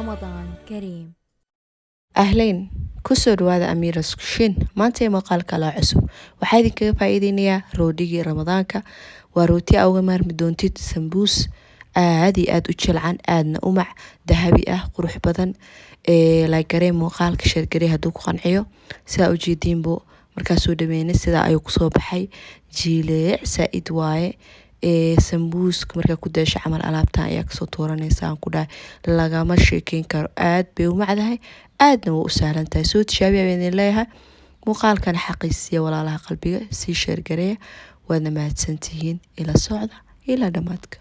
رمضان كريم. Ahleen, kusoo dhawaada Amiira's Kushiin. Maanta ee muuqaalka la cusub waxaa idinkaga faa'iideynayaa roodhigii Ramadaanka. Waa rooti aa uga maarmi doontid sambuus, aad iyo aad u jilcan, aadna u mac, dahabi ah, qurux badan. Like garee muuqaalka, share garee hadduu ku qanciyo. Sidaa ujeediinbo, markaa soo dhameynay sidaa ayuu kusoo baxay, jiileec saa-id waaye. Sambuuska markaa ku daasho camal, alaabtan ayaa kasoo tuuranaysa. Aan ku dhahay, lagama sheekeyn karo, aad bay u macdahay, aadna waa u sahlan tahay. Soo tijaabiya baan idin leeyahay. Muuqaalkana xaqiisiya walaalaha qalbiga, sii share gareeya. Waadna mahadsantihiin, ila socda ilaa dhammaadka.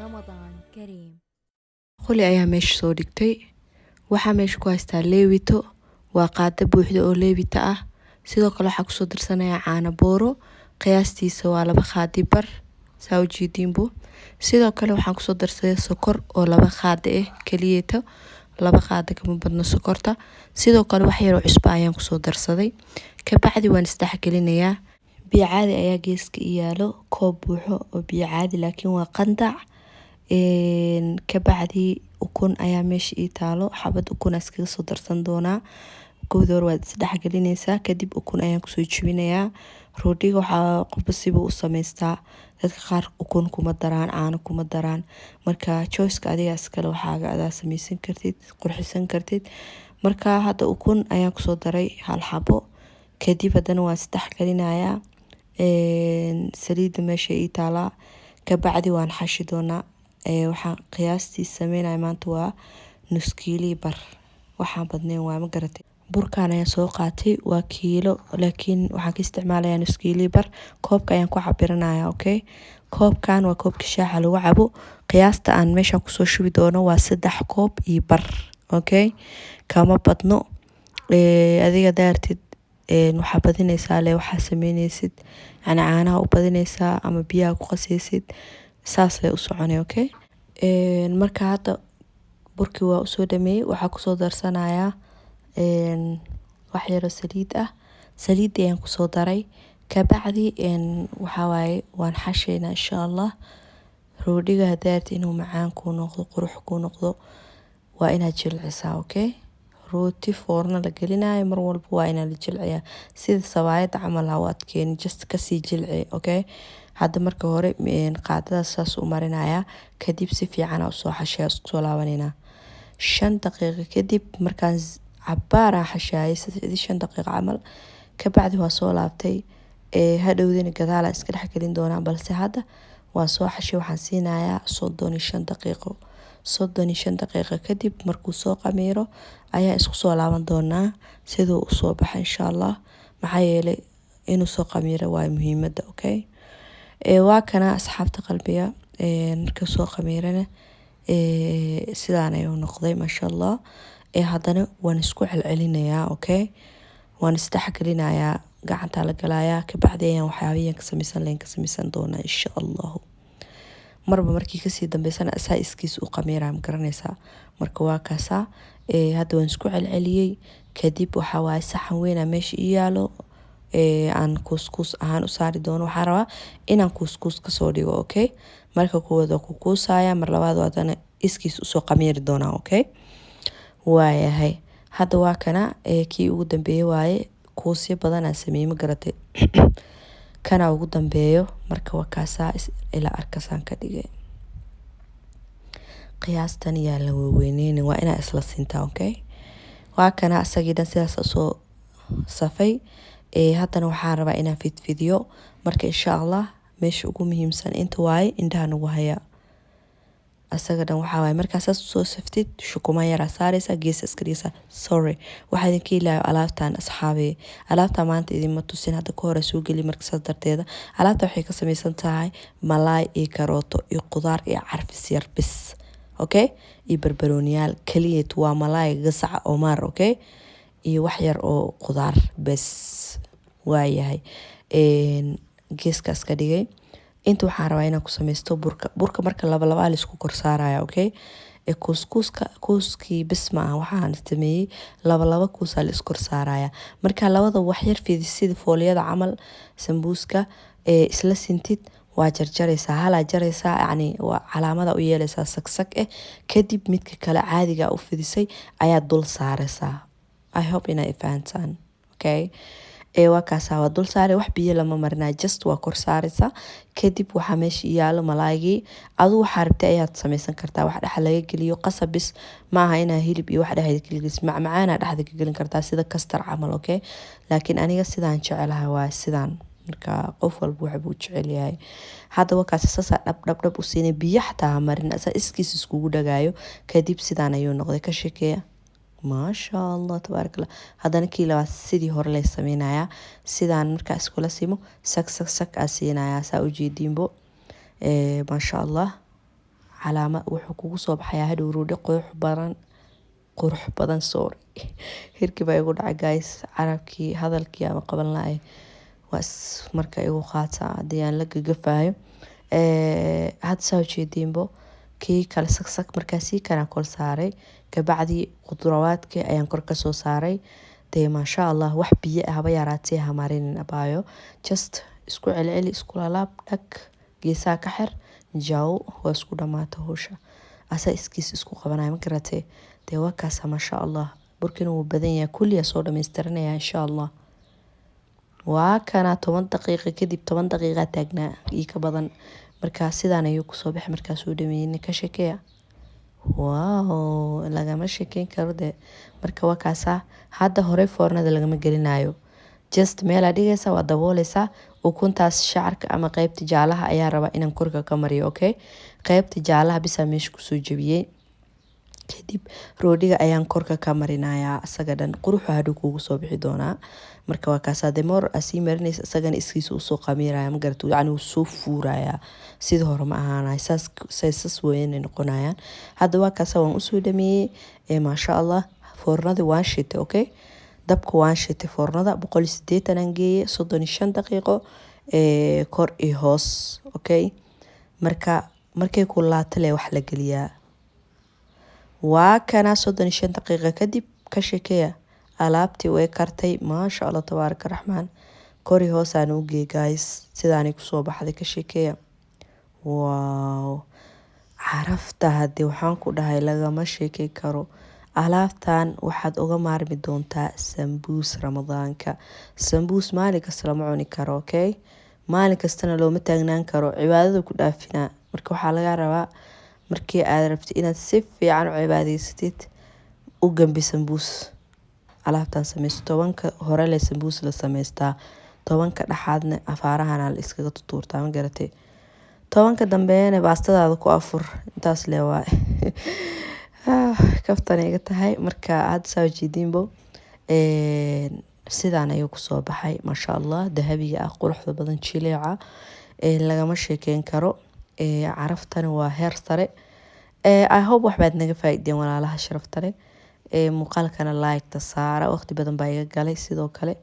رمضان كريم. Qoli ayaa meesha soo dhigtay. Waxaa meesha ku haystaa leewito, waa qaado buuxda oo leewita ah. Sidoo kale waxaa kusoo darsanayaa caano booro, qiyaastiisa waa 2 qaadi bar, saa ujeediinbo. Sidoo kale waxaan kusoo darsaday sokor oo 2 qaado ah keliyeeto, 2 qaado kama badno sokorta. Sidoo kale wax yaroo cusbo ayaan kusoo darsaday. Kabacdi waan isdhexgelinayaa. Biyo caadi ayaa geeska i yaalo, koob buuxo oo biyo caadi, laakiin waa qandac. Kabacdi ukun ayaa meesha ii taalo, xabad ukun iskaga soo darsan doonaa. Kowda hore waad isdhexgelinaysaa, kadib ukun ayaan kusoo jebinayaa. Roodhiga waxaa qofba sibuu u samaystaa. Dadka qaar ukun kuma daraan, caano kuma daraan. Marka choiceka adiga iskale, waxaaga adaa samaysan kartid, qurxisan kartid. Marka hadda ukun ayaan kusoo daray hal xabo. Kadib haddana waan isdhexgelinayaa. Saliidda meesha ii taalaa, kabacdi waan xashi doonaa. Waxaan qiyaastii sameynaya maanta waa nus kiilii bar, waxaan badnayn waa, ma garatay? Burkaan ayaan soo qaatay, waa kiilo, laakiin waxaan ka isticmaalayaa nus kiilii bar. Koobka ayaan ku cabiranaya. Okay, koobkan waa koobka shaaxa lagu cabo. Qiyaasta aan meeshan kusoo shubi doono waa 3 koob iyo bar. Okay, kama badno. Adiga daartid waxaa badinaysaa le, waxaa sameynaysid yani caanaha u badinaysaa ama biyaha ku qasaysid, saas lay u soconay. Okay, marka hadda burkii waa usoo dhameeyey. Waxaa kusoo darsanayaa wax yaroo saliid ah. Saliidii ayaan kusoo daray. Kabacdi waxaa waaye waan xashaynaa, insha Allah. Roodhiga hadaarti inuu macaan kuu noqdo, qurux kuu noqdo, waa inaad jilcisaa. Okay, rooti foorno la gelinayo mar walba waa inaa la jilciyaa, sida sabaayadda camal ha u adkeenin, just kasii jilci. Okay, hadda marka hore qaadadaas saas u marinayaa, kadib si fiican usoo xashaya. Isku soo laabaneynaa 5 daqiiqo kadib. Markaan cabaar aan xashaayay, 5 daqiiqo camal, kabacdi waa soo laabtay. Hadhowdina gadaalaa iska dhexgelin doonaa, balse hadda waan soo xashay. Waxaan siinayaa 35 daqiiqo. 35 daqiiqo kadib markuu soo qamiiro ayaa isku soo laaban doonaa siduu usoo baxa, insha Allah. Maxaa yeelay inuu soo qamiiro waa muhiimada. Okay, waa kana, asxaabta qalbiga. Markuu soo qamiirana sidaan ayuu noqday, maasha Allah. Haddana waan isku celcelinayaa. Okay, waan isdhexgelinayaa, gacantaa la galayaa. Kabacdi ayaan waxyaabiyan ka samaysan lahayn ka samaysan doonaa, insha Allahu. Marba markii kasii dambeysana asaa iskiis u qamiiraa, ma garanaysaa? Marka waa kaasaa. Hadda waan isku celceliyey. Kadib waxaa waaye saxan weynaa meesha ii yaalo, aan kuuskuus ahaan u saari doono. Waxaan rabaa inaan kuuskuus kasoo dhigo. Okay, marka koowaad waa ku kuusaya, mar labaad haddana iskiis usoo qamiiri doonaa. Okay, waayahay. Hadda waa kana, kii ugu dambeeye waaye. Kuusyo badanaa sameeyey, ma garatay? Kana ugu dambeeyo. Marka waa kaasaa, ilaa arkasaan ka dhigay. Qiyaastan yaa la waweyneynin, waa inaa isla sintaa. Okay, waa kana, asagii dhan sidaas usoo safay. Haddana waxaan rabaa inaan fidfidiyo. Marka insha Allah meesha ugu muhiimsan inta waaye, indhaha nagu haya. Asaga dhan waxaa waaye markaa saas usoo saftid, shukuma yaraa saaraysaa, geesa iska dhigaysaa. Sorry, waxaa idinka ilaayo alaabtan, asxaabi. Alaabtan maanta idinma tusin, hadda ka hore soo geli. Marka saas darteeda alaabta waxay ka samaysan tahay malaay iyo karooto iyo qudaar iyo carfis yar bis. Okay, iyo barbarooniyaal kaliyeet. Waa malaay gasaca Omar. Okay, iyo wax yar oo qudaar bes. Waayahay, geeska iska dhigay. Inta waxaan rabaa inaan ku sameysto burka. Burka marka laba labaa laisku kor saaraya. Okay. Kuuskuuska kuuskii bis ma aha, waxaan sameeyey laba laba kuusaa la iskor saaraya. Marka labada wax yar fidi sida fooliyada camal sambuuska ee isla sintid, waa jarjaraysaa, halaa jaraysaa, yacni waa calaamada u yeelaysaa sagsag kadib midka kale caadiga u fidisay ayaa dul saaraysaa. I hope inaa fahantaan. Okay, waa kaasaa, waa dul saaray, wax biyo lama marinaa, just waa kor saaraysaa. Kadib waxaa meesha yaalo malaaygii. Adu waxaa rabtay ayaad samaysan kartaa, wax dhexa laga geliyo qasabis ma aha inaa hilib iyo wax dhexda ka geliso, macmacaana dhexda ka gelin kartaa sida custard camal. Okay, laakiin aniga sidaan jecelahay waa sidaan. Marka qof walba waxbuu jecel yahay. Hadda wakaas saasaa dhab dhab dhab u siinay, biyo xataa ha marin, asaa iskiis iskugu dhagaayo. Kadib sidaan ayuu noqday, ka sheekeeya, maasha Allah, tabaarak Allah. Haddana kii labaad sidii hore lay sameynayaa, sidaan markaa iskula simo, sag sag sag aa siinayaa, saa ujeediinbo. Maasha Allah, calaama wuxuu kugu soo baxayaa hadhow roodhi qurux badan, qurux badan. Sorry, hirkii baa igu dhacay guys, carabkii hadalkii ama qaban la-ay, waa is marka igu qaataa haddii aan la gagafayo. Hadda saa ujeediinbo, kii kale sagsag markaa sii kanaa kor saaray, kabacdi khudrawaadkii ayaan kor kasoo saaray. Dee maasha Allah, wax biyo ah haba yaraatee ha marinin abaayo, just isku celceli, isku lalaab, dhag, geesaha ka xir, jaw, waa isku dhamaata howsha, asaa iskiis isku qabanaya, ma garatee? Dee waa kaasa, maasha Allah, burkina wuu badan yahay, kulliyaa soo dhamaystiranaya insha Allah. Waa kana 10 daqiiqa kadib, 10 daqiiqa taagnaa iyo ka badan. Markaa sidaan ayuu kusoo baxay markaa soo dhameeyey, ka sheekeya, wow, lagama sheekeyn karo de. Marka waa kaasaa, hadda hore foornada lagama gelinayo, just meelaa dhigaysa, waa dabooleysaa. Ukuntaas shacarka ama qeybta jaalaha ayaa rabaa inaan korka ka mariyo. Okay, qeybta jaalaha bisaa meesha kusoo jebiyey, kadib roodhiga ayaan korka ka marinayaa. Isaga dhan quruxu hadhow kuugu soo bixi doonaa. Marka waa kaasaa, demoor asii marinaysa, isagana iskiisa usoo qamiiraya, ma garata? Yacni wuu soo fuurayaa, sidii hore ma ahaanayo, saas saysas weynay noqonayaan. Hadda waa kaasa, waan usoo dhameeyey ee maasha Allah. Foornadii waan shitay, okay, dabka waan shitay, foornada 180 aan geeyey, 35 daqiiqo kor iyo hoos. Okay, marka markay kulaato le wax la geliyaa. Waa kana 35 daqiiqa kadib, ka sheekeya, alaabtii way kartay, maasha Allah, tabaaraka raxmaan. Kori hoosaan u geey guys, sidaanay kusoo baxday, ka sheekeya, wow, carafta haddii waxaan ku dhahay lagama sheekey karo. Alaabtan waxaad uga maarmi doontaa sambuus Ramadaanka. Sambuus maalin kasta lama cuni karo, okay, maalin kastana looma taagnaan karo, cibaadada ku dhaafinaa. Marka waxaa laga rabaa markii aad rabtid inaad si fiican u cibaadaysatid, u gambi sambuus. Alaabtan sameysto, 10-ka hore le sambuus la sameystaa, 10-ka dhexaadna afaarahana la iskaga tutuurtaa, ma garatay? 10-ka dambeena baastadaada ku afur, intaas le waa kaftan iga tahay. Marka hadda saa ujeediinbo, sidaan ayuu kusoo baxay, maasha Allah, dahabiga ah, quruxda badan, jileeca lagama sheekeyn karo, caraftana waa heer sare. I hope waxbaad naga faa'iideen, walaalaha sharafta leh. Muuqaalkana like-ta saara, waqti badan baa iga galay. Sidoo kale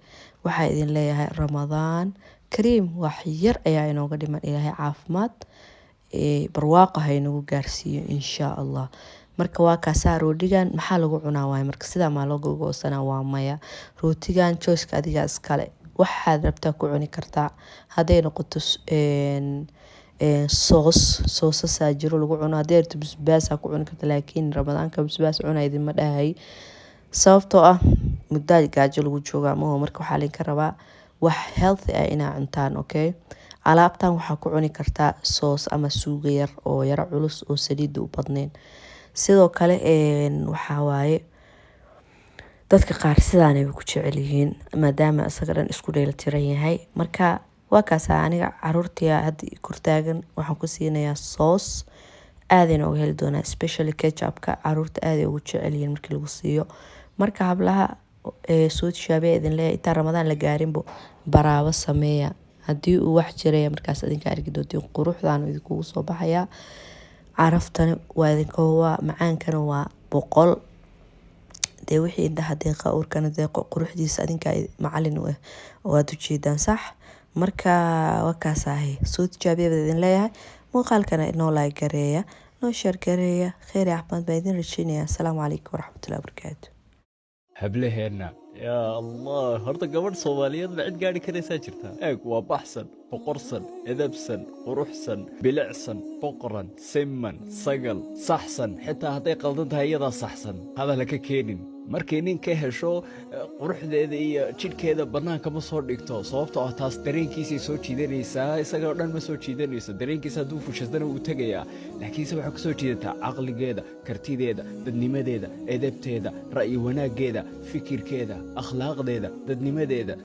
waxaa idin leeyahay Ramadaan kariim, wax yar ayaa inooga dhiman. Ilaahay caafimaad barwaaqo ha inagu gaarsiiyo insha Allah. Marka waa kaasaa, roodhigan maxaa lagu cunaa waay? Marka sidaa maa loo gogoosanaa? Waa maya, rootigan choice-ka adigaa iskale, waxaad rabtaa ku cuni kartaa. Hadday noqoto sauce, sauce-asaa jiro lagu cuno. Haddii rabto basbaasaa ku cuni karta, laakiin Ramadaanka basbaas cuna idinma dhahay, sababtoo ah muddaa gaajo lagu joogaa maho. Marka waxaa laydinka rabaa wax healthy ah inaa cuntaan. Okay, alaabtan waxaa ku cuni kartaa sauce ama suugo yar oo yaro culus oo saliida u badnayn. Sidoo kale waxaa waaye dadka qaar sidaanay ku jecel yihiin, maadaama isaga dhan isku dheelitiran yahay. Marka waa kaasa, aniga caruurtii hadda kortaagan waxaan ku siinayaa sauce, aadayna uga heli doonaa, especially ketchupka caruurta aaday ugu jecel yihiin markii lagu siiyo. Marka hablaha soo tishaabiya idin leeyahay, intaan Ramadaan la gaarinbo baraabo sameeya. Haddii uu wax jiraya markaas idinka arki doontiin, quruxdaanu idinkugu soo baxayaa, caraftana waa idinka waa, macaankana waa 100. Dee wixii indhaha deeqa uurkana deeqo, quruxdiisa adinka macalin u ah oo aad ujeedaan sax. Marka waa kaas ahay, soo tijaabiya baan idin leeyahay. Muuqaalkana inoo like gareeya. Noo share gareeya. Kheyr iyo caafimaad baa idin rajeynaya. Asalaamu calaykum waraxmatullahi wabarakaatu. Hablaheenna, yaa Allah, horta gabadh Soomaaliyeed ma cid gaadhi karaysaa jirta? Eeg, waa baxsan, boqorsan, edebsan, quruxsan, bilicsan, boqoran, siman, sagal, saxsan. Xitaa hadday qaldan tahay, iyadaa saxsan, hadala ka keenin. Markay nin ka hesho, quruxdeeda iyo jidhkeeda bannaanka ma soo dhigto, sababtoo ah taas dareenkiisay soo jiidanaysaa, isagoo dhan ma soo jiidanayso. Dareenkiisa hadduu fushadana, wuu tegayaa. Laakiinse waxay ku soo jiidataa caqligeeda, kartideeda, dadnimadeeda, edebteeda, ra'yi wanaaggeeda, fikirkeeda, akhlaaqdeeda, dadnimadeeda.